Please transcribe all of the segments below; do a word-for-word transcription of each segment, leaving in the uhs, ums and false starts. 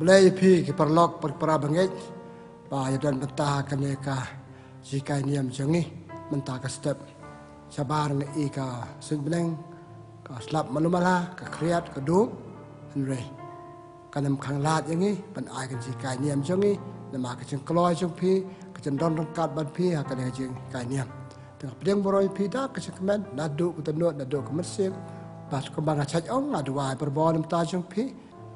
Blei ïa phi ki paralok, para bangeit, ba ïa don mynta kane ka jinghikai niam jong ngi mynta ka step. Shabar ngi i ka suiñ bneng, ka slap malu mala, ka khriat, ka dum, hynrei kan ym khang lad ïa ngi ban ai ka jinghikai niam jong ngi namar ka jingkloi jong phi, ka jingdon ryngkat bad phi ha kane ka jinghikai niam. Te nga pdiang burom ïa phi da ka jingkmen naduh ka dohnud, naduh ka mynsiem. Bad kumba nga shait ong, nga duwai barabor namar jong phi,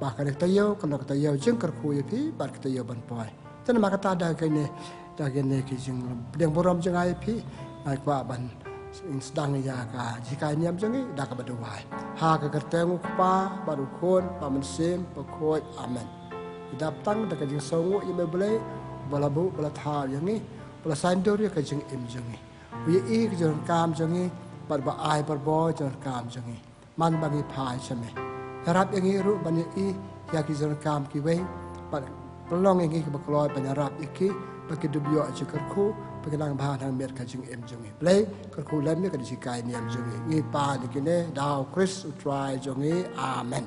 ba kane ka taïew kan long ka taïew jingkyrkhu ïa phi bad ka taïew ban poi. Te namar kata da kane, da kane ka jingpdiang burom jong nga ïa phi, nga kwah ban sdang ïa ka jinghikai niam jong ngi da kaba duwai. Ha ka kyrteng u Kpa bad u Khun bad u Mynsiem Bakhuid. Amen. Ngi dap tang da ka jingsngewnguh ïa me Blei, ba la buh, ba la thaw ïa ngi, ba la saiñdur ïa ka jingim jong ngi. U ïohi ka jingdonkam jong ngi bad ba ai barabor jingdonkam jong ngi. Man ba ngi phai sha me, ïarap ïa ngi ruh ban ïohi ïa ki jingdonkam kiwei, bad pynlong ïa ngi kiba kloi ban ïarap ïa ki ba ki dup ïoh jingkyrkhu, ba ki nang bha nang miet ka jingim jong ngi. Blei, kyrkhu lem ïa ka jinghikai niam jong ngi. Ngi pan ïa kine da u Khrist u Trai jong ngi. Amen.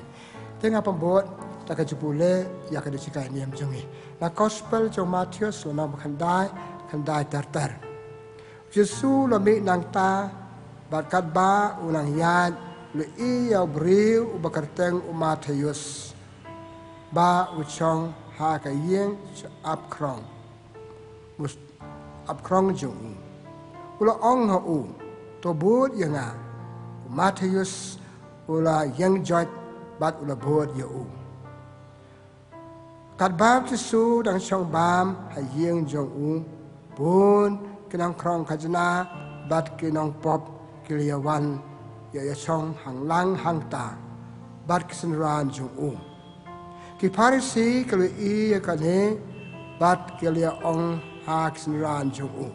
Te nga pynbud da ka jingpule ïa ka jinghikai niam jong ngi na Gospel jong u Mathaios, lynnong ba khyndai, khyndai ter ter. U Jisu u la mih nangta, bad katba u nang ïaid, u la ïohi ïa u briew uba kyrteng u Mathaios, ba u shong ha ka ïing ap khrong, mus-, ap khrong jong u. U la ong ha u, "To bud ïa nga." U Mathaios u la ïeng joit bad u la bud ïa u. Katba u Jisu u dang shong bam ha ïing jong u, bun ki nongkhrong khajna bad ki nongpop ki la ïa wan ïa ïa shong hanglang hangta bad ki synran jong u. Ki Pharisi ki la ïohi ïa kane bad ki la ïa ong ha ki synran jong u,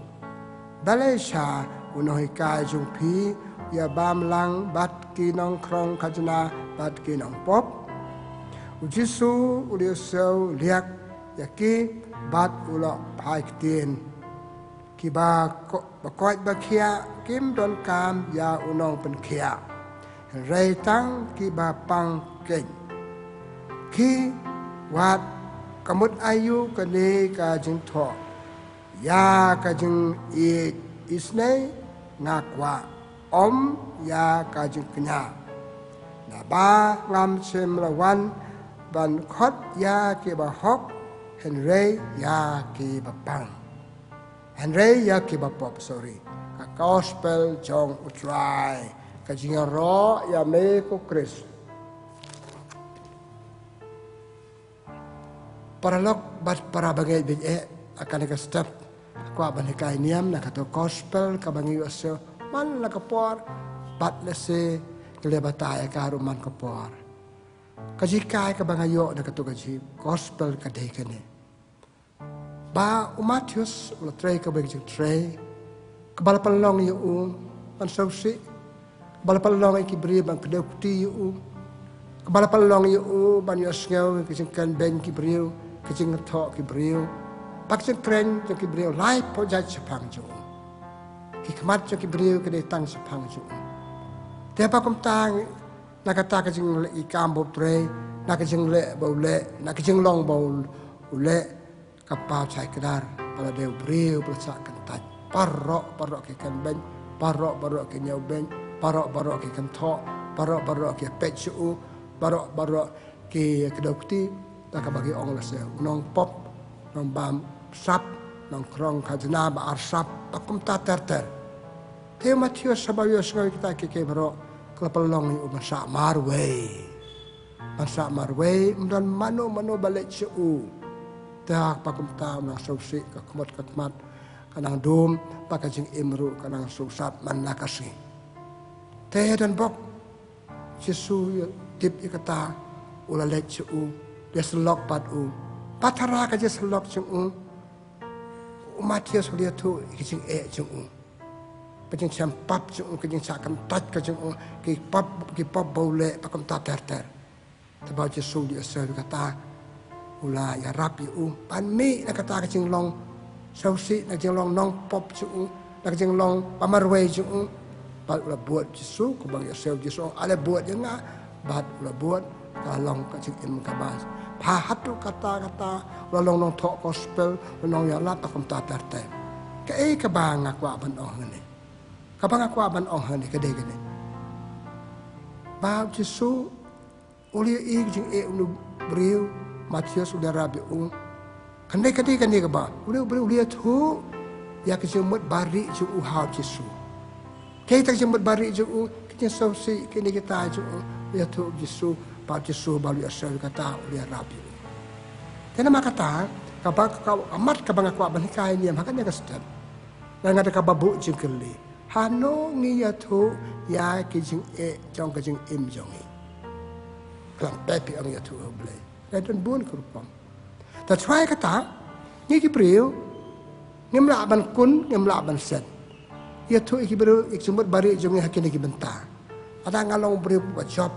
"Balei sha u nonghikai jong phi u ïa bam lang bad ki nongkhrong khajna bad ki nongpop?" U Jisu u la ïohsngew liak ïa ki bad u la phai ktien, "Kiba ko-, ba koit ba khiah kim donkam ïa u nongpynkhiah, hynrei tang kiba pang keiñ. Ki wat, ka mut aïu kane ka jingthoh? Ïa ka jingïeit isynei nga kwah, ym ïa ka jingkñia. Naba ngam shym la wan ban khot ïa kiba hok, hynrei ïa kiba pang, hynrei ïa kiba pop." Sorry. Ka Gospel jong u Trai. Ka jingïaroh ïa me ko Khrist. Paralok bad para bangeit, bad eh, ha kane ka step, kwah ban hikai niam na kato ka Gospel kaba ngi ïohsngew man la ka por, bad lehse ngi la batai ïa ka ruh man ka por. Ka jinghikai kaba nga ïoh na kato ka jing Gospel ka dei kane, ba u Mathaios u la trei kawei ka jingtrei kaba la pynlong ïa u ban sngewsih, kaba la pynlong ïa ki briew ban kdew kti ïa u, kaba la pynlong ïa u ban ïohsngew ïa ka jingkren beiñ ki briew, ka jingthoh ki briew, bad ka jingkren jong ki briew laiphew jait shaphang jong u. Ki khmat jong ki briew ki dei tang shaphang jong u. Te ba kumta, na kata ka jingleh ki kam ba u trei, na ka jingleh ba u leh, na ka jinglong ba u leh, ka paw shai kdar ba la dei u briew ba la shah kyntait. Baroh baroh ki kren beiñ, baroh baroh ki ñiew beiñ, baroh baroh ki kynthoh, baroh baroh ki peit sha u, baroh baroh ki kdew kti, da kaba ki ong lehse u nongpop, nongbam sap, nongkhrong khajna ba ar sap, bad kumta ter ter. Te u Mathaios haba u ïohsngew kita kiei kiei baroh, ka la pynlong ïa u ban shah marwei. Ban shah marwei, ym don mano mano ba leit sha u. Te ha kaba kumta u nang sngewsih, ka khmut ka khmat ka nang dum, bad ka jingim ruh ka nang sngewsat man la ka sngi. Te don bok, Jisu u tip ïa kata, u la leit sha u, u ïasyllok bad u. Bad ha ka jingïasyllok jong u, u Mathaios u la ïathuh ïa ka jingeh jong u, ka jingshem pap jong u, ka jingshah kyntait ka jong u, ki pap, ki pap ba u leh, bad kumta ter ter. Te ba u Jisu u la ïohsngew ïa kata, u la ïarap ïa u ban mih na kata ka jinglong sngewsih, na ka jinglong nongpop jong u, na ka jinglong ba marwei jong u. Bad u la bud Jisu, kumba ngi ïohsngew Jisu, "Ale bud ïa nga," bad u la bud, ka long ka jingim kaba Pha haduh katta katta, la long nongthoh gospel, la long ïalap, ta kumta ter ter. Kaei kaba nga kwah ban ong hangne? Kaba nga kwah ban ong hangne ka dei kane. Ba u Jisu u la ïohi ka jingeh une u briew, Mathaios u la ïarap ïa u. Kane ka dei kane kaba une u briew u la ïathuh ïa ka jingmut barieh jong u ha u Jisu. Kaei kata ka jingmut barieh jong u, ka jingsngewsih, kine kita jong u, u la ïathuh u Jisu, ba u Jisu ba u la ïohsngew ïa kata u la ïarap ïa u. Te namar kata, kaba, ka, ka mat kaba nga kwah ban hikai ïa ngi ha kane ka step, nga da kaba buh jingkylli. Hano ngi ïathuh ïa ki jingeh jong ka jingim jong ngi? Khlem pep ïa ngi ïathuh ha U Blei. Ka don bun ka rukom. That's why kata, ngi ki briew ngim lah ban kun, ngim lah ban set. Ïathuh ïa ki briew ïa ki jingmut barieh jong ngi ha kine ki bynta. Lada nga long u briew ba jop,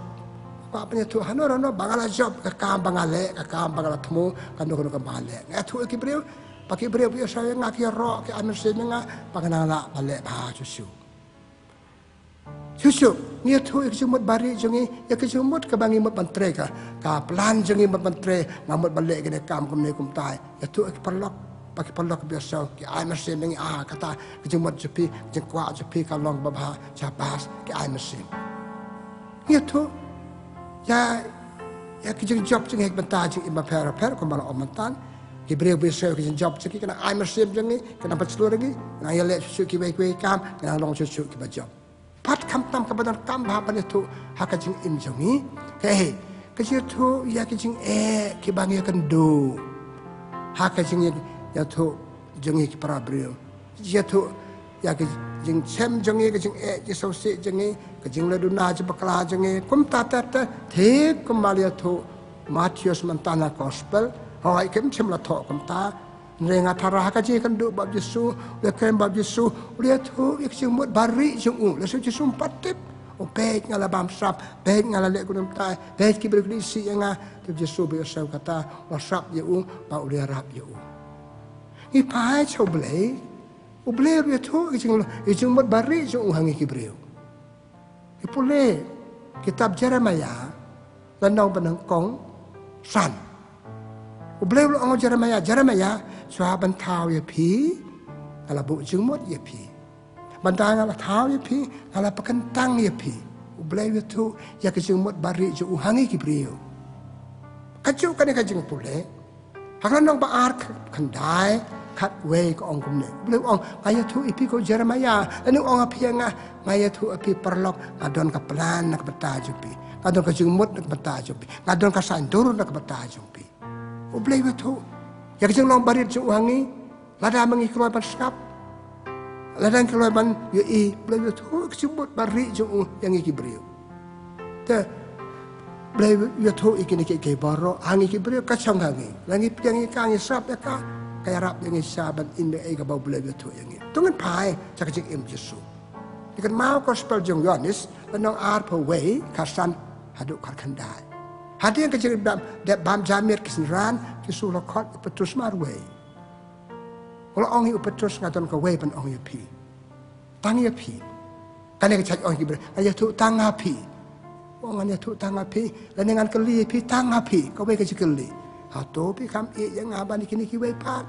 kwah ban ïathuh hano hano ba nga la jop, ka kam ba nga leh, ka kam ba nga la thmu, kano kano ka ba nga leh. Nga ïathuh ïa ki briew, ba ki briew ba ïohsngew ïa nga, ki ïaroh, ki ai mynsiem ïa nga, ba nga nang lah ban leh bha shuh shuh. Shuh shuh, ngi ïathuh ïa ka jingmut barieh jong ngi, ïa ka jingmut kaba ngi mut ban trei, ka, ka plan jong ngi mut ban trei, nga mut ban leh kane ka kam kumne kumtai. Ïathuh ïa ki paralok, ba ki paralok ba ïohsngew, ki ai mynsiem ïa ngi, ah, kata ka jingmut jong phi, ka jingkwah jong phi ka long babha, shabas, ki ai mynsiem. Ngi ïathuh ïa, ïa ki jingjop jong ngi ha ki bynta jingim bapher bapher, kumba la ong mynta. Ki briew ba ïohsngew ïa ki jingjop jong ngi, ki nang ai mynsiem jong ngi, ki nang pynshlur ïa ngi, ki nang ïaleh shuh shuh kiwei kiwei kam, ki nang long shuh shuh kiba jop. Pat khamtam kaba donkam bha ban ïathuh ha ka jingim jong ngi, ka, eh, ka jingïathuh ïa ki jingeh kiba ngi ïakynduh ha ka jingïathuh jong ngi ki para briew. Ïathuh ïa ka jingchem jong ngi, ka jingeh, jingsngewsih jong ngi, ka jingleh duna jingbakla jong ngi, kumta ter ter, thik kumba la ïathuh u Mathaios mynta na gospel. Hooid, kim shym la thoh kumta. Hynrei nga tharai ha ka jingïakynduh bad u Jisu, u la kren bad u Jisu, u la ïathuh ïa ka jingmut barieh jong u. Lehse u Jisu um pat tip, u peit nga la bam sap, peit nga la leh kumne kumtai, peit ki briew ki la isih ïa nga. Te u Jisu ba ïohsngew kata, u la sap ïa u, ba u la ïarap ïa u. Ngi phai sha U Blei, U Blei u la ïathuh ïa ka jing, ïa ka jingmut barieh jong u ha ngi ki briew. Ngi pule kitab Jeremiah, lynnong ba nyngkong, san. U Blei u la ong ha u Jeremiah, Jeremiah, shuwa ban thaw ïa phi, nga la buh jingmut ïa phi. Bad haba nga la thaw ïa phi, nga la pynkyntang ïa phi. U Blei u ïathuh ïa ka jingmut barieh jong u ha ngi ki briew. Kajuh kane ka jingpule, ha ka lynnong ba ar, khyndai, khatwei ka ong kumne. U Blei u ong, nga ïathuh ïa phi ko Jeremiah, lane u ong ha phi ïa nga, nga ïathuh ïa phi paralok, nga don ka plan na ka bynta jong phi. Nga don ka jingmut na ka bynta jong phi. Nga don ka saiñdur na ka bynta jong phi. U Blei u ïathuh ïa ka jinglong barieh jong u ha ngi. Lada ma ngi kloi ban sngap, lada ngi kloi ban ïohi, U Blei u ïathuh ïa ka jingmut barieh jong u ïa ngi ki briew. Te U Blei u ïathuh ïa kine kiei kiei baroh ha ngi ki briew, ka shong ha ngi. Lada ngi pdiang ïa ka, ngi sngap ïa ka, ka ïarap ïa ngi sha ban im ïa kaei kaba U Blei u ïathuh ïa ngi. To ngin phai sha ka jingim Jisu. Ngi kynmaw gospel jong u Ïoannis, lynnong arphew wei, khatsan haduh khatkhyndai. Hadien ka jingdep, dep bam jabieit ki synran, Jisu u la khot ïa u Petrus marwei. U la ong ïa u Petrus, nga don kawei ban ong ïa phi. Tang ïa phi. Kane ka jait ong ïa ki briew, nga ïathuh tang ha phi. U ong ngan ïathuh tang ha phi, lane ngan kylli ïa phi tang ha phi, kawei ka jingkylli. Hato phi kham ïeit ïa nga ban ïa kine kiwei pat?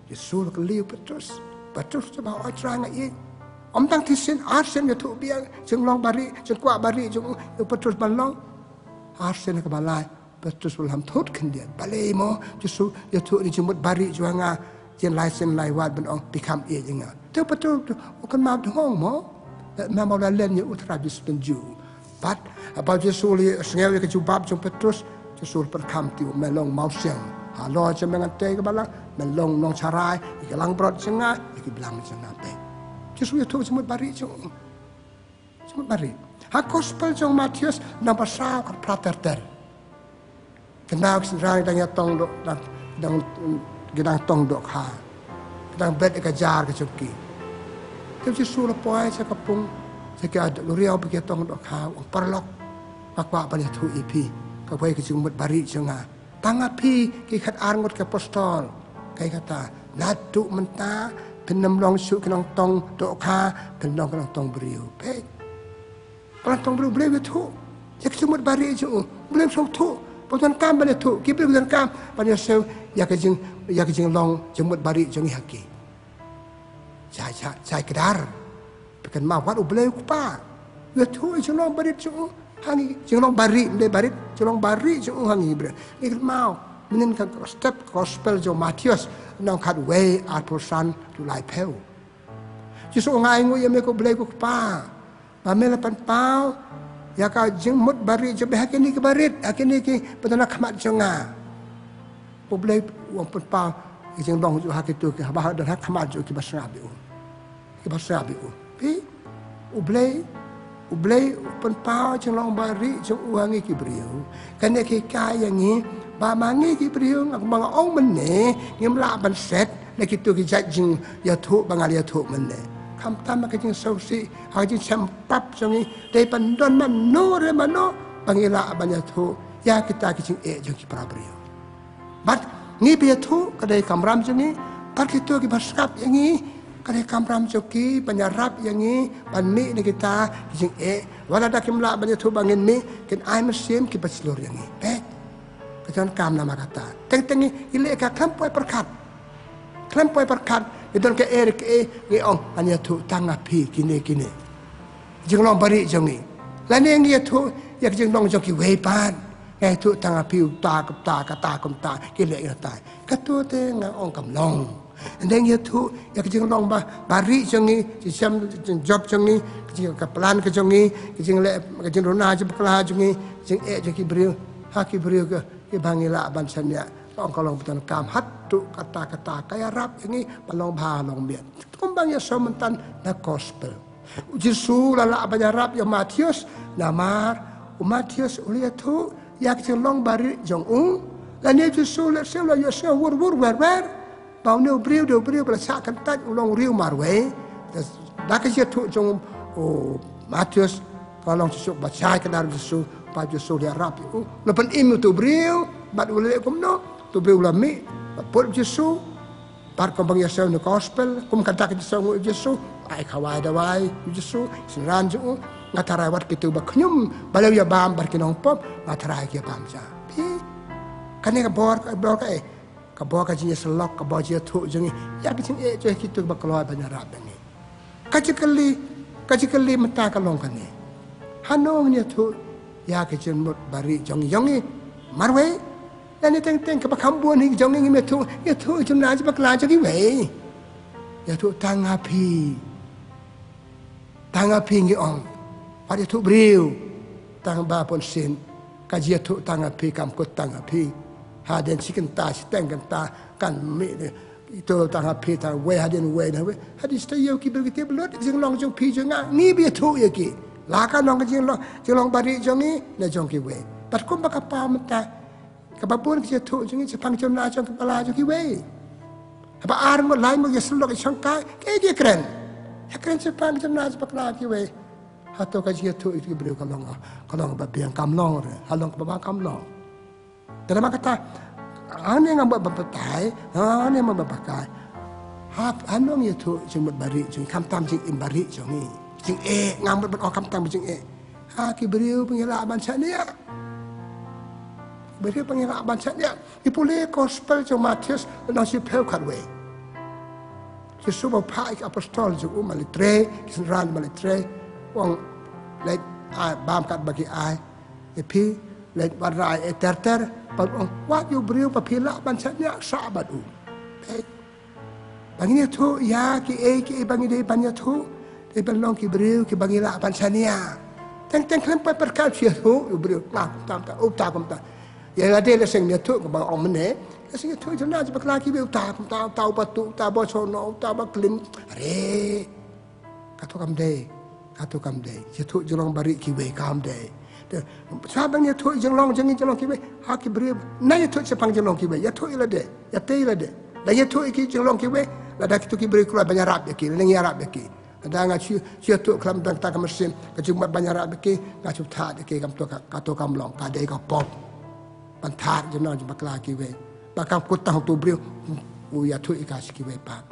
Jisu u la kylli u Petrus. Petrus u jubab, hooid Trai nga ïeit. Ym tang shisien, arsien ïathuh biang jinglong barieh, jingkwah barieh jong u, ïa u Petrus ban long. Arsien kaba lai, Petrus u la lam thut khyndiat. Balei mo, Jisu u ïathuh ïa ka jingmut barieh jong nga, ïa nga lai sien lai wat ban ong phi kham ïeit ïa nga? Te u Petrus u kynmaw dang ong mo, namar u la len ïa u Trai Jisu Tynjuh. Bad haba u Jisu u la sngew ïa ka jubab jong u Petrus, u Jisu u la pynkham ïa u, me long mawsiang halor jingmyntoi ka balang, me long nongsharai ïa ki langbrot jong nga, ïa ki balang jong nga. Te u Jisu u ïathuh ka jingmut barieh jong u. Jingmut barieh. Ha gospel jong u Mathaios, lynnong ba saw, khatphra ter ter. Ki nau ki synran ki dang ïatong doh, dang, dang, ki dang tong dohkha. Ki dang bet ïa ka jar ka jong ki. Te u Jisu u la poi sha ka pung, sha ki luriaw ba ki ïatong dohkha, u ong, paralok, nga kwah ban ïathuh ïa phi kawei ka jingmut barieh jong nga. Tang ha phi ki khatar ngut ki apostol. Kaei kata? Naduh mynta phin ym long shuh ki nongtong dohkha, phin long ki nongtong briew. Peit. Ka nongtong briew, U Blei u ïathuh ïa ka jingmut barieh jong u. U Blei um sngewthuh Pyndonkam ban ïathuh, ki briew pyndonkam ban ïashem ïa ka jing, ïa ka jinglong jingmut barieh jong ngi ha ki. Jai, jai, jai kdar. Phi kynmaw wat U Blei U Kpa. Ïathuh jinglong barieh jong u ha ngi, jinglong barieh, ym dei barieh, jinglong barieh jong u ha ngi briew. Ngi kynmaw mynhynnin ka step gospel jong u Mathaios, lynnong khatwei, arphew san haduh laiphew. Jisu u ong, nga ainguh ïa me ko Blei ko Kpa, ba me la pynpaw ïa ka jingmut barieh jong me ha kine ki barit, ha kine kiba don ha khmat jong nga. U Blei u ong pynpaw ïa ka jinglong jong u ha kito kiba don ha khmat jong u, kiba sngap ïa u. Kiba sngap ïa u. Phi, U Blei, U Blei u pynpaw jinglong barieh jong u ha ngi ki briew. Kane ka hikai ïa ngi ba ma ngi ki briew, nga, kumba nga ong mynne, ngim lah ban set na kito ki jait jingïathuh ba nga la ïathuh mynne. Khamtam ha ka jingsngewsih, ha ka jingshem pap jong ngi, dei ban don mano re mano ba ngi lah ban ïathuh ïa kita ki jingeh jong ki para briew. Bad ngi ba ïathuh ka dei kamram jong ngi, bad kito kiba sngap ïa ngi ka dei kamram jong ki ban ïarap ïa ngi ban mih na kita ki jingeh. Wat lada kim lah ban ïathuh ba ngin mih, kin ai mynsiem kiba shlur ïa ngi. Peit. Ka jan kam namar kata. Teng teng ngi leh ka khlem poi pyrkhat. Khlem poi pyrkhat, ngi don kaei re kaei, ngi ong ngan ïathuh tang ha phi kine kine. Jinglong barieh jong ngi. Lane ngi ïathuh ïa ka jinglong jong kiwei pat. Nga ïathuh tang ha phi uta kumta, kata kumta, ki leh ïa kata. Kato te nga ong kam long. Hynrei ngi ïathuh ïa ka jinglong ba, barieh jong ngi, jingshem, jingjop jong ngi, ka jing, ka plan ka jong ngi, ka jingleh, ka jingruna jingbakla jong ngi, jingeh jong ki briew ha ki briew ka, kiba ngi lah ban shaniah. Ka ong ka long ba donkam haduh katta katta ka ïarap ïa ngi ban long bha long miat. Kumba ngi ïashem mynta na gospel. U Jisu u la lah ban ïarap ïa u Mathaios, namar u Mathaios u la ïathuh ïa ka jinglong barieh jong u. Lane u Jisu lehse u la ïohsngew wur wur wer wer ba une u briew, u dei u briew ba la shah kyntait, u long u riew marwei. Da ka jingïathuh jong u Mathaios ka long shisha ba shai kdar u Jisu, ba u Jisu u la ïarap ïa u. U la pynim ïa uto u briew, bad u la leh kumno? Uto u briew u la mih, u la put ïa u Jisu. Bad kumba ngi ïashem na gospel, kum ka dak ka jingsngewnguh ïa u Jisu, ai khawai dawai ïa u Jisu, synran jong u, nga tharai wat kito ba khñium, balei ïa bam bad ki nongpop, nga tharai ki ïa bam sha. Phi, kane ka bor, ka bor kaei? Ka bor ka jingïasyllok, ka bor jingïathuh jong ngi ïa ka jingeh jong kito ba kloi ban ïarap ïa ngi. Ka jingkylli, ka jingkylli mynta ka long kane. Hano ngin ïathuh ïa ka jingmut barieh jong ngi, jong ngi marwei? Lane teng teng kaba kham bun hi jong ngi ngim ïathuh, ïathuh ïa ka jingruna jingbakla jong kiwei. Ïathuh tang ha phi. Tang ha phi ngi ong. Wat ïathuh briew. Tang ba pun sien. Ka jingïathuh tang ha phi kam kut tang ha phi. Hadien shi kynta, shiteng kynta, kan mih de. Ito tang ha phi, tang wei hadien wei na wei. Hadien shi taïew ki briew ki tip lut ka jinglong jong phi jong nga. Ngi ba ïathuh ïa ki. La ka long ka jinglong, jinglong barieh jong ngi ne jong kiwei. Bad kumba ka paw mynta, kaba bun ka jingïathuh jong ngi shaphang jingruna jingbakla jong kiwei. Haba ar ngut lai ngut ïasyllok ïashongkai, kaei ki kren? Ïakren shaphang jingruna jingbakla jong kiwei. Hato ka jingïathuh ïa ki briew ka long, ka long ba biang? Kam long re. Ha long kaba bha? Kam long. Te namar kata, hangne nga mut ban batai, hangne nga mut ban batai. Ha, hangne ngi ïathuh jingmut barieh jong ngi, khamtam jingim barieh jong ngi. Jingeh, nga mut ban ong khamtam jingeh. Ha ki briew ba ngi lah ban shaniah. Briew ba ngi lah ban shaniah. Ngi pule gospel jong u Mathaios, lynnong shiphew khatwei. Jisu ba u phah ïa ki apostol jong u, ma leit trei, ki synran ma leit trei. U ong, leit ai, bam katba ki ai ïa phi, leit wanrah ïa ter ter, bad u ong, wat ïa u briew ba phi lah ban shaniah, sah bad u. Peit. Ba ngin ïathuh ïa kiei kiei ba ngi dei ban ïathuh, dei ban long ki briew kiba ngi lah ban shaniah. Teng teng khlem pat pyrkhat shu ïathuh ïa u briew, nga kumta kumta, uta kumta. Ïa lade lehse ngin ïathuh kumba nga ong mynne, lehse ngin ïathuh ïa ka jingruna jingbakla kiwei, uta kumta, uta u batu, uta ba shohnoh, uta ba klim. Are. Kato kam dei, kato kam dei. Ïathuh jinglong barieh kiwei kam dei. Te, shuwa ba ngi ïathuh jinglong jong ngi, jinglong kiwei ha ki briew, nang ïathuh shaphang jinglong kiwei, ïathuh ïa lade, ïatei ïa lade. Lada ïathuh ïa ki jinglong kiwei, lada kito ki briew kloi ban ïarap ïa ki, lada ngi ïarap ïa ki. Lada nga shu, shu ïathuh khlem da kata ka mynsiem, ka jingmut ban ïarap ïa ki, nga shu thad ïa ki, kam to ka, kato kam long, ka dei ka pop. Ban thad jinglong jingbakla kiwei. Ba kam kut tang uto u briew, u ïathuh ïa ka sha kiwei pat.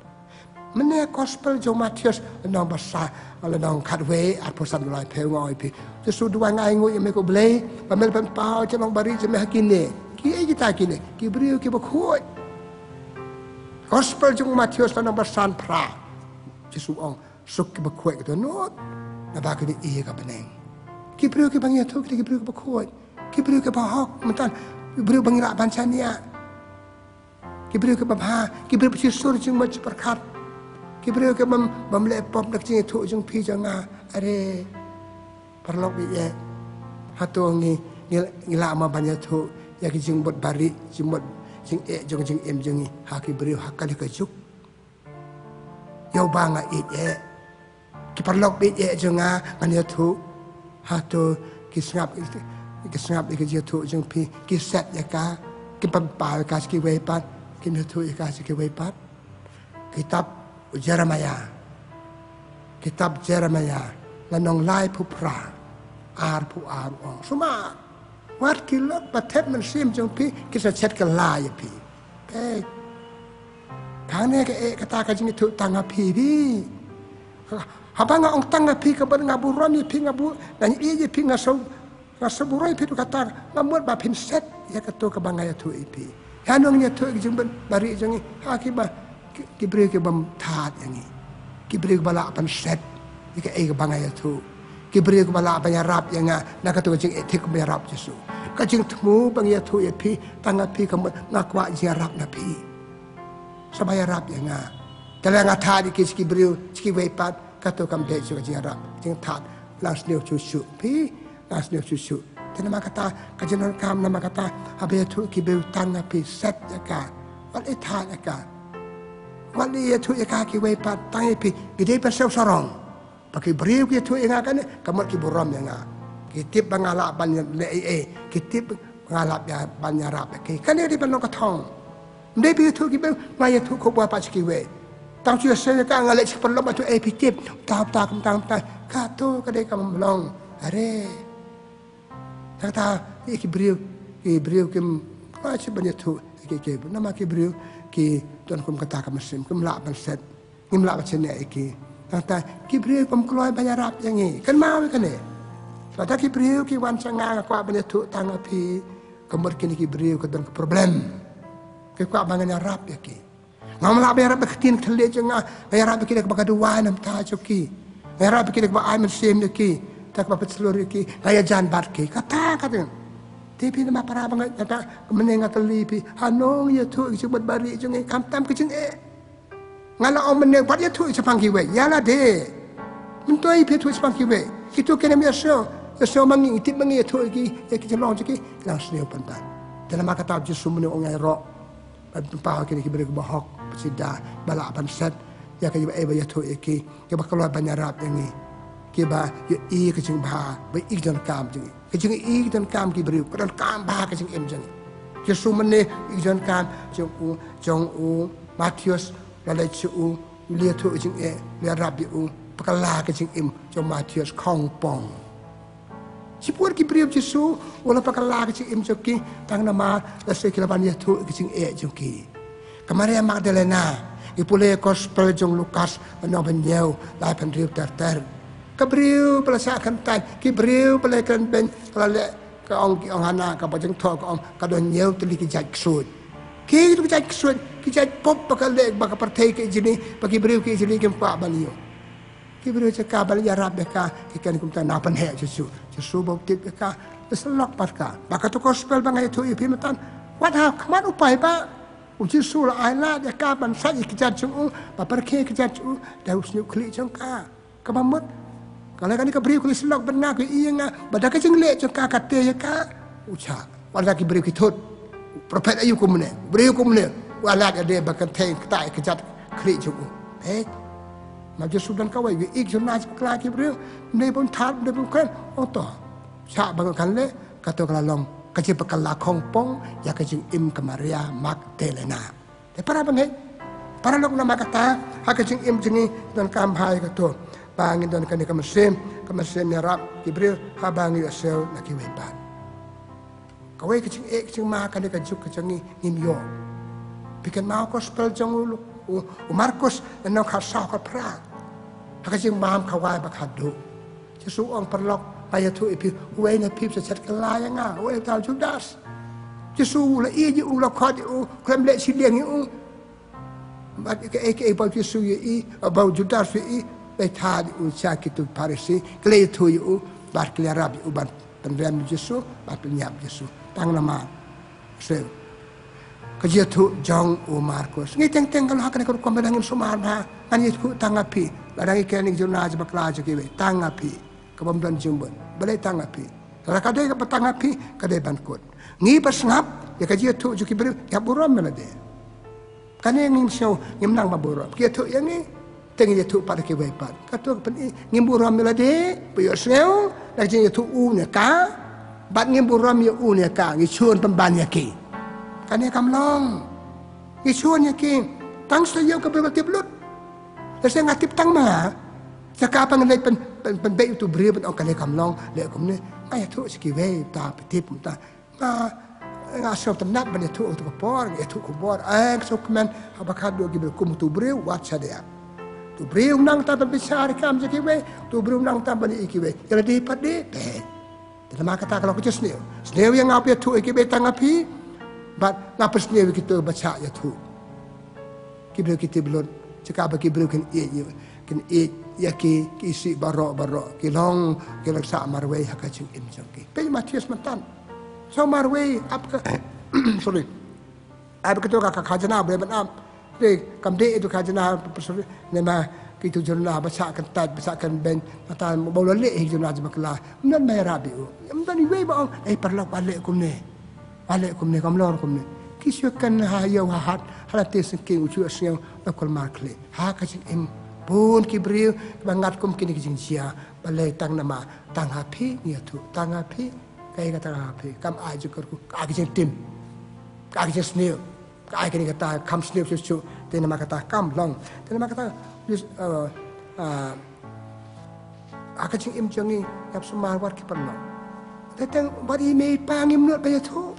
Mynne gospel jong Mathaios, lynnong ba san, lynnong khatwei, arphew san, laiphew, nga ong ïa phi. Jisu u duwai, nga ainguh ïa me ko Blei, ba me la pynpaw ïa ka jinglong barieh jong me ha kine. Kiei kita kine? Ki briew kiba khuid. Gospel jong Mathaios lynnong ba san, phra. Jisu u ong, suk kiba khuid ka dohnud, naba kin ïohi ïa ka bneng. Ki briew kiba ngi ïathuh kita ki briew kiba khuid. Ki briew kiba hok, mynta ki briew ba ngi lah ban shaniah. Ki briew kiba bha, ki briew ba shisha jingmut jingpyrkhat. Ki briew kiba bym, bym leh pop na ka jingïathuh jong phi jong nga. Are, paralok baieit. Hato ngi, ngi, ngi lah mo ban ïathuh ïa ki jingmut barieh, jingmut jingeh jong jingim jong ngi ha ki briew ha kane ka juk? Ïa uba nga ïeit eh. Ki paralok baieit jong nga, ngan ïathuh. Hato ki sngap, ki sngap ïa ka jingïathuh jong phi, ki set ïa ka, ki pynpaw ïa ka sha kiwei pat, kim ïathuh ïa ka sha kiwei pat? Kitab u Jeremaïah. Kitab Jeremaïah, lynnong laiphew phra, arphew ar u ong, sumar. Wat ki lok ba thep mynsiem jong phi, ki sa shet kylla ïa phi. Peit. Kane kaei kata ka jingïathuh tang ha phi, phi. Haba nga ong tang ha phi, ka mut nga burom ïa phi, nga bu, nga ïeit ïa phi, nga sngewbha, nga sngewbha burom ïa phi, to kata nga mut ba phin set ïa kato kaba nga ïathuh ïa phi. Ïa nong ïathuh ïa ka jingbarieh jong ngi ha kiba, ki, ki briew ki bym thad ïa ngi. Ki briew kiba lah ban set ïa kaei kaba nga ïathuh. Ki briew kiba lah ban ïarap ïa nga na kato ka jingeh thik kaba ïarap Jisu. Ka jingthmu ba nga ïathuh ïa phi tang ha phi, ka mut nga kwah jingïarap na phi. Sa ba ïarap ïa nga. Te lada nga thad ïa ki sha ki briew sha kiwei pat, kato kam dei shuh ka jingïarap, jingthad, lang sniew shuh shuh. Phi, lang sniew shuh shuh. Te namar kata, ka jingdonkam namar kata, haba ïathuh ki briew tang ha phi, set ïa ka. Wat leh thad ïa ka. Wat leh ïathuh ïa ka ha kiwei pat, tang ïa phi. Ki dei ban siew sarong. Ba ki briew ki ïathuh ïa nga kane, ka mut ki burom ïa nga. Ki tip ba nga lah ban leh ei ei. Ki tip ba nga lah ban ïarap ïa ki. Kane ka dei ban long ka thong. Ym dei phi ïathuh ki briew, nga ïathuh khubor pat sha kiwei. Tang shu ïaseng ïa ka, nga leh sha ki paralok, ba ïathuh, eh, phi tip, ta ta, ta ta. Kato ka dei kaba ym long. Are. Kata, eh, ki briew, ki briew kim, nga shu ban ïathuh, ki, ki, namar ki briew ki don kum kata ka mynsiem, kim lah ban set. Ngim lah ban shaniah ïa ki. Nangta ki briew kim kloi ban ïarap ïa ngi. Kynmaw ïa kane. Lada ki briew ki wan sha nga, nga kwah ban ïathuh tang ha phi, ka mut kine ki briew ka don ka problem. Ki kwah ba ngan ïarap ïa ki. Ngam lah ban ïarap ïa ka ktien ka thylliej jong nga. Nga ïarap ïa ki da kaba ka duwai na bynta jong ki. Nga ïarap ïa ki da kaba ai mynsiem ïa ki. Da kaba pynshlur ïa ki. Nga ïajan bad ki. Kata, kata. Te phi namar para bangeit, kata, mynne nga kylli phi, hano ngi ïathuh ïa ka jingmut barieh jong ngi, khamtam ka jingeh. Nga la ong mynne wat ïathuh shaphang kiwei, ïa lade. Myntoi phi ïathuh shaphang kiwei. Kito kine ym ïasngew, ïasngew ma ngi, ngi tip ma ngi ïathuh ïa ki, ïa ki jinglong jong ki, ki la sniew pynban. Te namar kata U Jisu mynne u ong ïaroh. Ban pynpaw ïa kine ki briew kiba hok, ba sida, ba lah ban set ïa kaei ba ïathuh ïa ki, kiba kloi ban ïarap ïa ngi, kiba ïohi ka jingbha, ba ïohi ka donkam jong ngi. Ka jingïohi ka donkam ki briew, ka donkam bha ka jingim jong ngi. Jisu mynne ïohi ka donkam jong u, jong u Mathaios, la leit sha u, u la ïathuh ka jingeh, u la ïarap ïa u, ba kylla ka jingim jong u Mathaios khongpong. Shibun ki briew Jisu u la pynkylla ka jingim jong ki, tang namar lehse ki la ban ïathuh ka jingeh jong ki. Ka Maria Magdalena, ngi pule Gospel jong Lukas, lynnong ba hynñiew, laiphew hynriew ter ter. Ka briew ba la shah kyntait, ki briew ba la kren beiñ, ka la leh, ka ong, ki ong hana, kaba jingthoh ka ong, ka don hynñiew tylli ki jait ksuid. Ki, ki jait ksuid, ki jait pop ba ka leh, ba ka pyrthei ka ïjli, ba ki briew ki ïjli kim kwah ban ïoh. Ki briew jong ka ba la ïarap ïa ka, ki kren kumta, nang pynheh Jisu. Jisu ba u tip ïa ka, la syllok bad ka. Ba kato ka Gospel ba nga ïathuh ïa phi mynta, wat ha khmat u paidbah. U Jisu la ailad ïa ka ban sait ïa ki jait jong u, ba pyrkhing ïa ki jait jong u da u shñiuh khlieh jong ka. Kaba mut, ka la kane ka briew ka la syllok bad nga, ka ïohi ïa nga, ba da ka jingleh jong ka, ka tei ïa ka. U shah. Wat la ki briew ki thut. Prophet aïu kumne, briew kumne, u ailad ïa lade ba kynthei kata ïa ka jait khlieh jong u. Peit. Ma Jisu don kawei, u ïohi ka jingïaid bakla ki briew, ym dei ban thad, ym dei ban kren, ong to. Shah ba ngan leh, kato ka la long ka jingpynkylla khongpong ïa ka jingim ka Maria Magdalena. Te para bangeit, paralok, namar kata ha ka jingim jong ngi donkam bha ïa kato, ba ngin don kane ka mynsiem, ka mynsiem ïarap ki briew haba ngi ïohsngew na kiwei pat. Kawei ka jingeh ka jingma kane ka juk ka jong ngi ngim ïoh. Phi kynmaw Gospel jong u Luk-, U, u Markus, lynnong khatsaw khatphra. Ha ka jingbam kawei ba khatduh. Jisu u ong, paralok, nga ïathuh ïa phi, uwei na phi u sa shet kylla ïa nga, uwei uta u Judas. Jisu u la ïeit ïa u, u la khot ïa u, khlem leh shiliang ïa u. Bad kaei kaei ba u Jisu u ïohi, ba u Judas u ïohi, la ïathuh ïa u sha kitu Pharisi, ki la ïathuh ïa u, bad ki la ïarap ïa u ban pynrem ïa u Jisu, bad pynïap ïa u Jisu. Tang namar. Shisien. Ka jingïathuh jong u Markus. Ngi teng teng ka long ha kane ka rukom ba dang ngim sumar bha. Ngan ïathuh tang ha phi. Lada ngi kren ïa ki jingduna jong bakla jong kiwei. Tang ha phi. Ka bym don jingbun. Balei tang ha phi? Lada ka dei kaba tang ha phi, ka dei ban kut. Ngi ba sngap ïa ka jingïathuh jong ki briew, ïa burom ïa lade. Kane ngim sngew, ngim nang ba burom. Ki ïathuh ïa ngi, te ngi ïathuh pat ïa kiwei pat. Kato ka pyni, ngim burom ïa lade, ba ïohsngew, da ka jingïathuh u ne ka, bad ngim burom ïa u ne ka, ngi shun pynban ïa ki. Kane kam long. Ngi shun ïa ki, tang shu ïoh ka briew ka tip lut. Lehse nga tip tang ma, sha ka ba ngan leit pyn, pyn, pynbeit utu u briew ban ong kane kam long, leh kumne, nga ïathuh sha kiwei, ta, phi tip, ta. Nga, nga sngewtynnat ban ïathuh ha katu ka por, nga ïathuh khubor, eh, nga sngewkmen, haba khatduh ki briew kum utu u briew, wat shadien. Utu u briew nang tam ban bishar ïa ki kam jong kiwei, utu u briew nang tam ban ïohi ïa kiwei. Ïa lade pat de, peit. Te namar kata ka long ka jingsniew. Sniew ïa nga ba ïathuh ïa kiwei tang ha phi, bad nga pynsniew ïa kito ba shah ïathuh. Ki briew ki tip lut, sha ka ba ki briew kin ïeit ïa, kin ïeit ïa ki, ki isih baroh baroh, ki long, ki long sah marwei ha ka jingim jong ki. Peit Mathaios mynta. Sah marwei, ap ka, sorry. Ap kito ka, ka khajna, briew ban ap. Te kam dei ïa tu khajna, sorry. Namar kitu jingduna ba shah kyntait, ba shah kynbeiñ, mynta ba u la leh hi jingduna jong bakla. Ym don ba ïarap ïa u. Ym don iwei ba ong, eh paralok, wat leh kumne. Wat leh kumne, kam long kumne. Ki shu kren ha ïew ha hat, ha lynti syngkien, u shu ïohsngew, la kulmar khlieh. Ha ka jingim, bun ki briew, ba ngat kum kine ki jingjia, balei tang namar, tang ha phi ngi ïathuh, tang ha phi, kaei ka tang ha phi, kam ai jingkyrkhu, ka ai ka jingtim, ka ai ka jingsniew, ka ai kane kata, kham sniew shuh shuh, te namar kata kam long, te namar kata, uh, uh, ha ka jingim jong ngi, ïap sumar wat ki paralok. Te tang bad i mei i pa ngim nud ban ïathuh.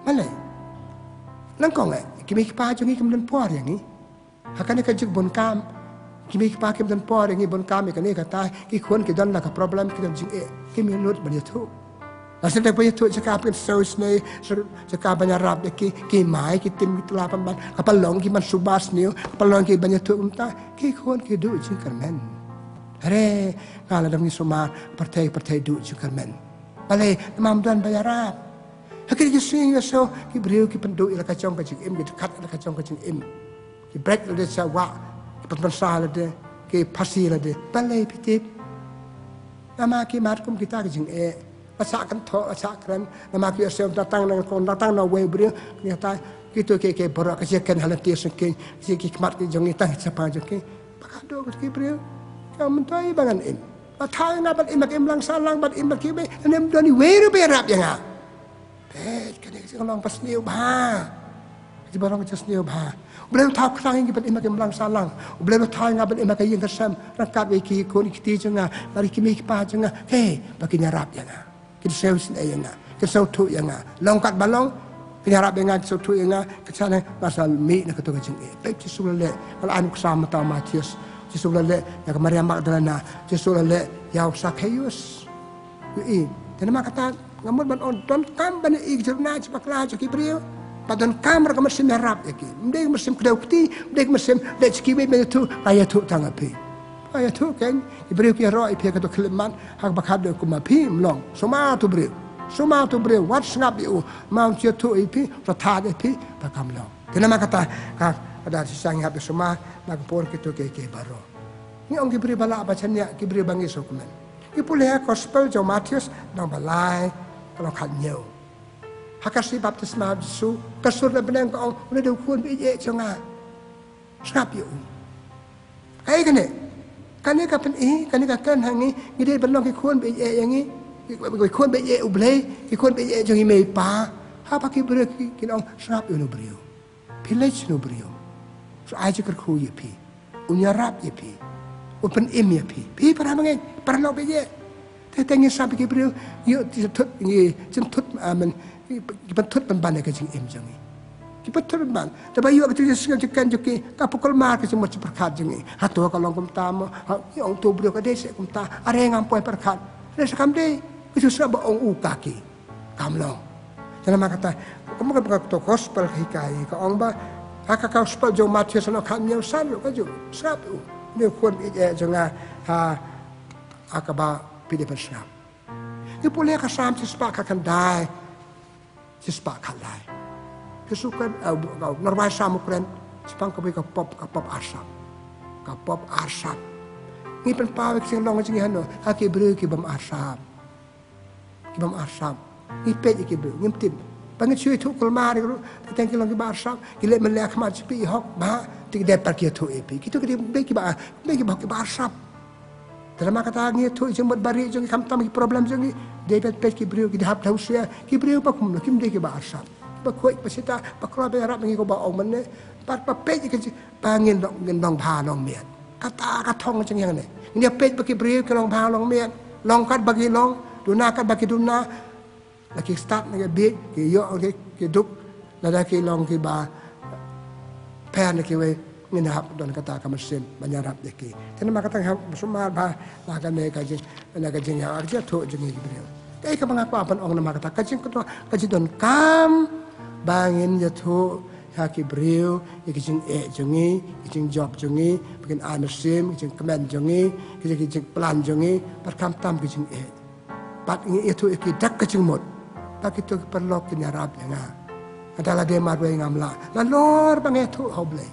Balei? Nyngkong eh, ki mei ki pa jong ngi kim don por ïa ngi. Ha kane ka juk bun kam, ki mei ki pa kim don por ïa ngi, bun kam ïa kane kata, ki khun ki don la ka problem, ki don jingeh, kim nud ban ïathuh. Lashai da ba ïathuh sha ka pynsew sniew, sha ka ban ïarap ïa ki, ki mai ki tim ki tla pynban, ka pynlong ki ban suba sniew, ka pynlong ki ban ïathuh kumta, ki khun ki duh jingkyrmen. Hare, nga la dang ngi sumar, pyrthei pyrthei duh jingkyrmen. Balei, namar ym don ba ïarap. Ha ki jingïaseng ïasew, ki briew ki pynduh ïa la ka jong ka jingim, ki dkhat ïa la ka jong ka jingim. Ki bret lade sha wah, ki pynpynsa lade, ki phasi lade. Balei phi tip? Namar ki mad kum kita ki jingeh. La shah kynthoh, la shah kren. Namar ki ïaseng da tang na kong, da tang na wei briew. Kita, kito ki, ki baroh ka jingkren ha lynti syngkien, ki, ki khmat ki jong ngi tang shaphang jong ki. Ba khatduh ki briew. Ka myntoi ba ngan im. La thaw ïa nga ban im ha ka imlang sahlang, ban im bad kiwei. Ym don iwei ruh ba ïarap ïa nga. Peit, kane ka jinglong ba sniew bha. Ka jingba long ka jingsniew bha. U Blei u thaw khnang ïa ngi ban im ha ka imlang sahlang. U Blei u thaw ïa nga ban im ha ka ïing ka sem. Ryngkat bad ki khun ki kti jong nga. Bad ki mei ki pa jong nga. Hei, ba kin ïarap ïa nga. Kin sngewsih ïa nga. Kin sngewthuh ïa nga. Long katba long. Kin ïarap ïa nga, kin sngewthuh ïa nga. Kin sa ne, nga sa mih na kato ka jingeh. Peit Jisu la leh. Ka la ai nuksa mynta u Mathaios. Jisu la leh. Ïa ka Maria Magdalena. Jisu la leh. Ïa u Sakheus. Ïohi, te namar kata, nga mut ban ong, donkam ban ïohi ka jingduna jong bakla jong ki briew. Bad donkam ruh ka mynsiem ïarap ïa ki. Ym dei ka mynsiem kdew kti, ym dei ka mynsiem leit sha kiwei ban ïathuh, nga ïathuh tang ha phi. Nga ïathuh kein, ki briew ki ïaroh ïa phi ha kato ka khyllipmat, ha kaba khatduh kum ma phi, ym long. Sumar utu u briew. Sumar utu u briew, wat sngap ïa u, ma u ïathuh ïa phi, u thad ïa phi, ba kam long. Te namar kata, ka, ka da shisha ngi hap ban sumar, na ka por kito kiei kiei baroh. Ngi ong ki briew ba lah ba shaniah, ki briew ba ngi sngewkmen. Ngi pule ha gospel jong u Mathaios, lynnong ba lai, ka lynnong khathynñiew. Ha ka shithi baptisma u Jisu, ka sur na bneng ka ong, une u dei u khun ba ïeit jong nga. Sngap ïa u. Kaei kane? Kane ka pyni, kane ka kren ha ngi, ngi dei ban long ki khun ba ïeit ïa ngi, ki khun ba ïeit ïa u Blei, ki khun ba ïeit jong i mei i pa. Haba ki briew ki, kin ong, sngap ïa une u briew. Phi leit sha une u briew. Sa ai jingkyrkhu ïa phi. Un ïarap ïa phi. Un pynim ïa phi. Phi para bangeit, paralok bangeit. Te te ngi sngap ïa ki briew, ïoh jingthut, ngi jingthut, ah, men, ki pynthut pynban ïa ka jingim jong ngi. Ki pynthut ban. Te ba ïoh ka jingïaseng jingkhein jong ki, ka pynkulmar ka jingmut jingpyrkhat jong ngi. Hato ka long kumta mo? Ha, ïa uto u briew ka dei seh kumta. Are ngam poi pyrkhat. Re sa kam dei. Ka ju sngap ba ong u ka ki. Kam long. Te namar kata, kumba ka, ka to gospel ka hikai ka ong ba, ha ka gospel jong Mathaios lynnong khathynñiew san ruh ka ju sngap u. Une u khun ïeit jong nga, ha, ha kaba phi dei ban sngap. Ngi pule ka Salm shispah khatkhyndai, shispah khatlai. Ki shu kren, eh, u, u, u nongrwai Salm u kren shaphang kawei ka pop, ka pop arsap. Ka pop arsap. Ngi pynpaw ïa ka jinglong jong ngi hano, ha ki briew ki bym arsap. Ki bym arsap. Ngi peit ïa ki briew, ngim tip. Ba ngi shu ïathuh kulmar ïa ki ruh, teng teng ki long kiba arsap, ki leh mynlei ha khmat jong phi, i hok bha, te ki dei pat ki ïathuh ïa phi. Kito ki dei, dei kiba, dei kiba, kiba arsap. Te namar kata ngi ïathuh ïa ka jingmut barieh jong ngi, khamtam ki problem jong ngi, dei ban peit ki briew, ki dei hap da husiar, ki briew ba kumno, kim dei kiba arsap. Ba khuid, ba sita, ba kloi, ba ïarap ïa ngi kumba ong mynne, bad ba peit ïa ka jing, ba ngin long, ngin long bha long miat. Kata ka thong jong ngi hangne. Ngin ïa peit ba ki briew ki long bha long miat. Long kat ba ki long, duna kat ba ki duna. La ki stad na ki bieit, ki ïoh ki, ki duk, lada ki long kiba pher na kiwei, ngin hap don kata ka mynsiem ban ïarap ïa ki. Te namar kata nga sumar bha na kane ka jing, na ka jingïa, ka jingïathuh jong ngi ki briew. Kaei kaba nga kwah ban ong namar kata ka jingkynmaw, ka jingdonkam ba ngin ïathuh ha ki briew ïa ki jingeh jong ngi, ki jingjop jong ngi, ba kin ai mynsiem, ki jingkmen jong ngi, ki jing, ki jingplan jong ngi, bad khamtam ki jingeh. Bad ngi ïathuh ïa ki da ka jingmut ba kito ki paralok kin ïarap ïa nga. Nga da lade marwei ngam lah. Nalor ba nga ïathuh ha U Blei.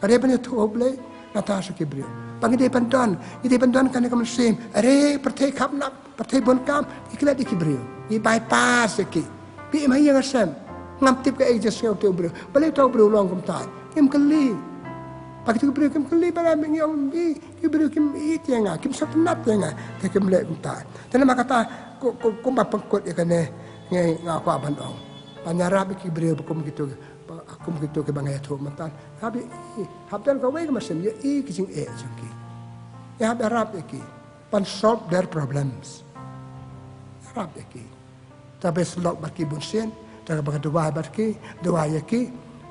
Nga dei ban ïathuh ha U Blei, nangta sha ki briew. Ba ngi dei ban don, ngi dei ban don kane ka mynsiem. Are pyrthei khapnap, pyrthei bun kam, ngi klet ïa ki briew. Ngi bypass ïa ki. Phi im ha ïing ha sem. Ngam tip kaei ka jingsngew uto u briew. Balei uto u briew u long kumta? Ngim kylli. Ba kito ki briew kim kylli, balei ngi ong, i, ki briew kim ïeit ïa nga, kim sngewtynnat ïa nga, te kim leh kumta. Te namar kata, ku, ku, kumba pynkut ïa kane, ngi, nga kwah ban ong, ban ïarap ïa ki briew ba kum kito, ba kum kito kiba nga ïathuh mynta. Hap ïa, hap don kawei ka mynsiem ïohi ïa ki jingeh jong ki. Ïa hap ïarap ïa ki ban solve their problems. Ïarap ïa ki. Te ban ïasyllok bad ki bun sien, te kaba nga duwai bad ki, duwai ïa ki,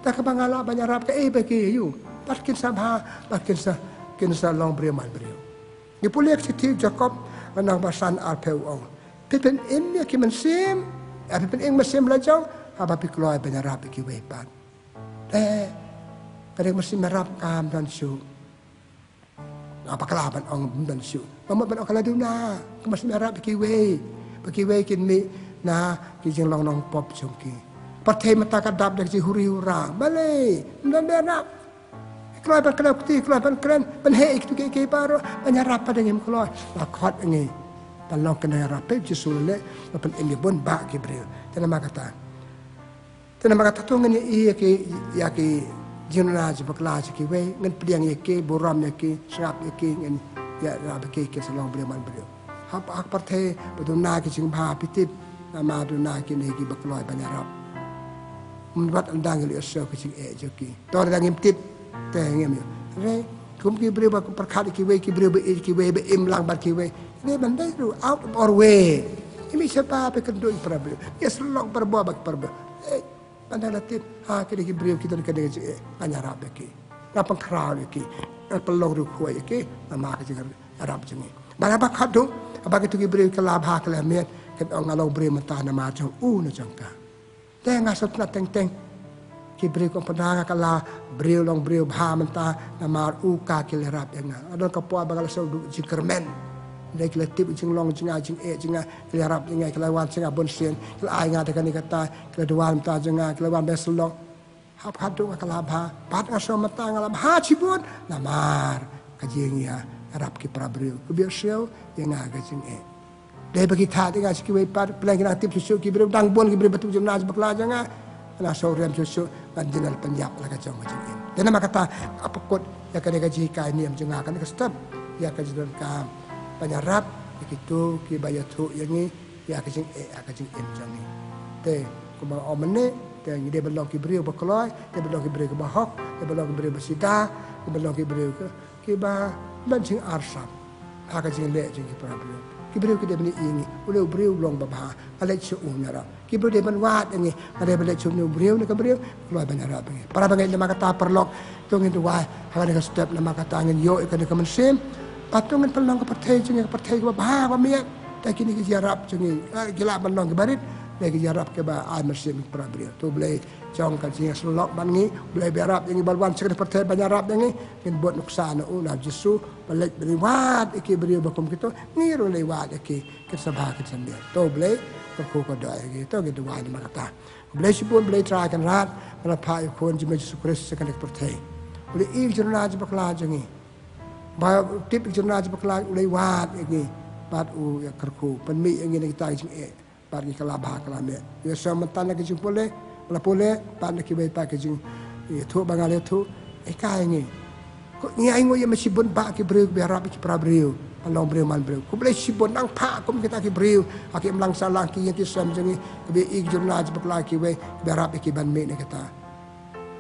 te kaba nga lah ban ïarap kaei ba ki ïa u, bad kin sa bha, bad kin sa, kin sa long briew man briew. Ngi pule ka shithi u Jakob, lynnong ba san, arphew, u ong, phin pynim ïa ki mynsiem, ïa phin pynim mynsiem la jong, haba phi kloi ban ïarap ïa kiwei pat. Te ka dei ka mynsiem ïarap kam don shuh. Nga bakla ban ong, ym don shuh. Nga mut ban ong ka la duna, ka mynsiem ïarap ïa kiwei, ba kiwei kin mih na ki jinglong nongpop jong ki. Pyrthei mynta ka dap da ki jinghuri hura. Balei? Ym don ba ïarap. Kloi ban kdew kti, kloi ban kren, ban heh ïa kito kiei kiei baroh, ban ïarap pat ngim kloi. La khot ïa ngi ban long ki nongïarap, peit Jisu la leh, la pynim ïa bun bah ki briew. Te namar kata. Te namar kata to ngin ïohi ïa ki, ïa ki jingduna jingbakla jong kiwei, ngin pdiang ïa ki, burom ïa ki, sngap ïa ki, ngin ïarap ïa ki, kin sa long briew man briew. Hap, ha ka pyrthei ba duna ki jingbha, phi tip, namar duna kine kiba kloi ban ïarap. Ym wat ynda ngi leh shuh ki jingeh jong ki. To lada ngim tip, te ngim ïoh. Re, kum ki briew ba pyrkhat ïa kiwei, ki briew ba ïeit ïa kiwei, ba im lang bad kiwei. Dei ban dei ruh out of our way. Ym i shaba ba kynduh ïa ki para briew. Ïasyllok barabor bad ki para briew. Eh, ban dang la tip, ha, kine ki briew ki don kane ka jingeh, ngan ïarap ïa ki. Ngan pynkhraw ïa ki. Ngan pynlong riewkhuid ïa ki namar ka jingïarap jong ngi. Bad haba khatduh, haba kito ki briew ki la bha ki la miat, kin ong nga long briew mynta namar jong u ne jong ka. Te nga sngewtynnat teng teng. Ki briew ki ong pynda nga ka la briew long briew bha mynta namar u ka ki la ïarap ïa nga. Nga don ka por ba nga la sngewduh jingkyrmen. Hynrei ki la tip jinglong jong nga, jingeh jong nga, ki la ïarap ïa nga, ki la wan sha nga bun sien, ki la ai nga da kane kata, ki la duwai mynta jong nga, ki la wan ban ïasyllok. Hap khatduh nga ka la bha, bad nga sngew mynta nga la bha shibun namar ka jingïarap ki para briew. Ki ïohsngew ïa nga ka jingeh. Dei ba ki thad ïa nga sha kiwei pat, pynlong ki nang tip shuh shuh ki briew, dang bun ki briew ba tuh jingduna jingbakla jong nga. Nga sngew riam shuh shuh, ngan jin nang pynïap la ka jong ka jingim. Te namar kata, nga pynkut ïa kane ka jinghikai niam jong nga, kane ka step, ïa ka jingdonkam ban ïarap ïa kito kiba ïathuh ïa ngi ïa ka jingeh, ïa ka jingim jong ngi. Te kumba nga ong mynne, te ngi dei ban long ki briew ba kloi, dei ban long ki briew kiba hok, dei ban long ki briew ba sida, dei ban long ki briew ki, kiba don jingarsap ha ka jingleh jong ki para briew. Ki briew ki dei ban ïohi ïa ngi, u lei u briew u long babha, nga leit sha u un ïarap. Ki briew dei ban wad ïa ngi, nga dei ban leit sha une u briew ne ka briew, kloi ban ïarap ïa ngi. Para bangeit namar kata paralok, to ngin duwai ha kane ka step namar kata ngin ïoh ïa kane ka mynsiem. Bad to ngin pynlong ka pyrthei jong ngi ka pyrthei kaba bha ba miat. Da kine ki jingïarap jong ngi, eh, ki lah ban long kiba rit, da ki jingïarap kiba ai mynsiem ïa ki para briew. To U Blei jong ka jingïasyllok bad ngi, U Blei ba ïarap ïa ngi ban wan sha kane ka pyrthei ban ïarap ïa ngi. Ngin bud nuksa na u, na Jisu, ba leit ban ïa wad ïa ki briew ba kum kito, ngi ruh leit wad ïa ki, kin sa bha kin sa miat. To U Blei kyrkhu kyrdoh ïa ngi, to ngin duwai namar kata. U Blei shibun, Blei Trai Kynrad, ba la phah ïa u Khun jong me Jisu Khrist sha kane ka pyrthei. U la ïohi ïa ka jingduna jong ngi. Ba u tip ïa ka jingduna jong ngi, u leit wad ïa ngi. Bad u ïakyrkhu, pynmih ïa ngi na kita ki jingeh. Bad ngi kylla bha kylla miat. U ïasyllok mynta na ki jingpule, ba la pule, bad na kiwei pat ki jingïathuh ba nga la ïathuh. Hikai ïa ngi. Ko ngi ainguh ïa me shibun ba ki briew ba ïarap ïa ki para briew. Ban long briew man briew. Ko U Blei shibun, nang phah kum kita ki briew ha ki imlang sahlang, ki ïing ki sem jong ngi, kiba ïohi ïa ka jingduna jong ngi bakla, kiwei ba ïarap ïa ki ban mih na kita.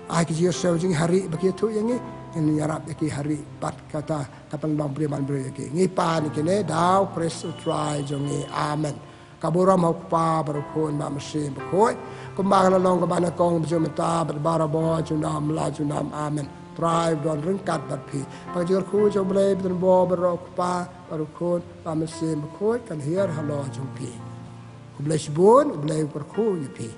Ai ka jingïasyllok jong ngi, ha rieh ba ki ïathuh ïa ngi, ngin ïarap ïa ki ha rieh bad kata, ka pynlong briew man briew ïa ki. Ngi pan ïa kine da U Khrist U Trai jong ngi. Amen. Ka burom ha U Kpa bad U Khun bad U Mynsiem Bakhuid, kumba ka la long, kumba nyngkong, mynta bad barabor, junom la junom. Amen. Trai un don ryngkat bad phi. Bad ka jingkyrkhu jong U Blei ba donbor baroh, U Kpa bad U Khun bad U Mynsiem Bakhuid, kan hiar halor jong phi. U Blei shibun, U Blei un kyrkhu ïa phi.